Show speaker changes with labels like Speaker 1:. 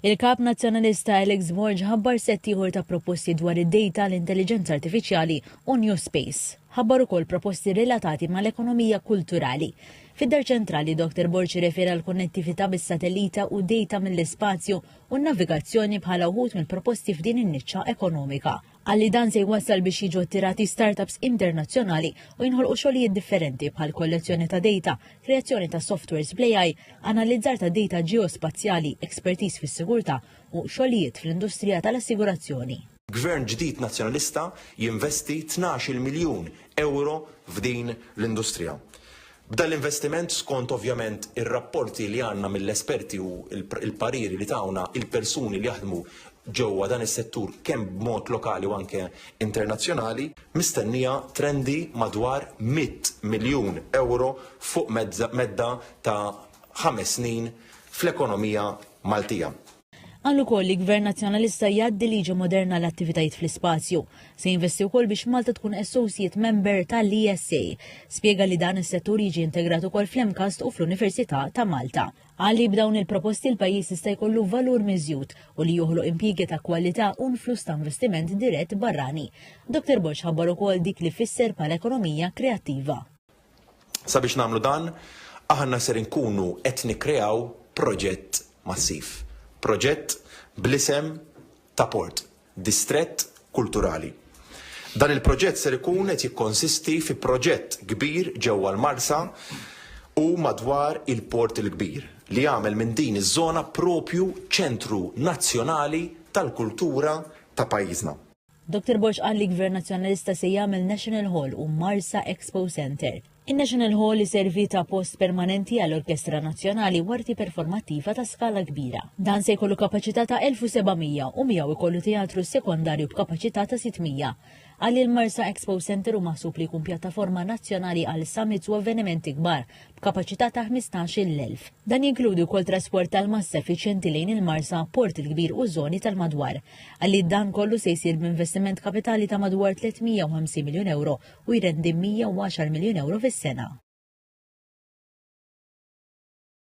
Speaker 1: Il-Kap Nazzjonalista Alex Borg ħabbar sett ieħor ta' proposti dwar id-data, l-intelliġenza artifiċjali u New Space. Ħabbar ukoll proposti relatati mal-ekonomija kulturali. Fid-Dar Ċentrali Dr. Borg irrefera l-konnettività bis-satellita u data mill-ispazju u n-navigazzjoni bħala wħud mill-proposti f'din in-niċċa ekonomika. Qal li dan se jwassal biex jiġu attirati startups internazzjonali u jinħolqu xogħlijiet differenti bħal kollezzjoni ta' data, kreazzjoni ta' softwares bl-AI, analizzar ta' data ġeospazjali, expertise fis-sigurtà u xogħlijiet fl-industrija tal-assigurazzjoni.
Speaker 2: Gvern ġdid Nazzjonalista jinvesti 12-il miljun ewro f'din l-industrija. B'dan l-investiment, skont ovvjament ir-rapporti li għandna mill-esperti u l-pariri li tawna il-persuni li jaħdmu ġewwa dan is-settur kemm b'mod lokali u anke internazzjonali, mistennija trendi madwar 100 miljun ewro fuq medda ta' 5 snin fl-ekonomija Maltija.
Speaker 1: Qal ukoll li Gvern Nazzjonalista jgħaddi liġi moderna l-attivitajiet fl-ispazju. Se jinvesti wkoll biex Malta tkun associate member tal-ESA. Spjega li dan is-settur jiġi integrat ukoll fl-MCAST u fl-Università ta' Malta. Qal li b'dawn il-proposti l-pajjiż jista' jkollu valur miżjud u li joħloq impjiegi ta' kwalità u nfluss ta' investiment dirett barrani. Dr. Borg ħabbar ukoll dik li fisser bħala ekonomija kreattiva.
Speaker 2: Sabiex nagħmlu dan, aħna ser inkunu qed nikkreaw proġett massiv. Proġett bl-isem ta' Port, Distrett Kulturali. Dan il-proġett ser ikun qed jikkonsisti fi proġett kbir ġewwa l-Marsa u madwar il-Port il-Kbir li jagħmel minn din iż-żona propju ċentru nazzjonali tal-kultura ta' pajjiżna.
Speaker 1: Dr Borg qal li Gvern Nazzjonalista se jagħmel National Hall u Marsa Expo Center. In-National Hall iservi ta' post permanenti għall-Orkestra Nazzjonali u arti performattiva ta' skala kbira. Dan se jkollu kapaċità ta' 1700 u miegħu jkollu teatru sekondarju b'kapaċità ta' 600. Qal li l-Marsa Expo Center hu maħsub li jkun pjattaforma nazzjonali għal summits u avvenimenti kbar b'kapaċità ta' 15,000. Dan jinkludi wkoll trasport tal-massa effiċjenti lejn il-Marsa, Port il-Kbir u żoni tal-madwar. Qal li dan kollu se jsir b'investiment kapitali ta' madwar 350 miljun ewro u jrendi 110 miljun ewro fis-sena.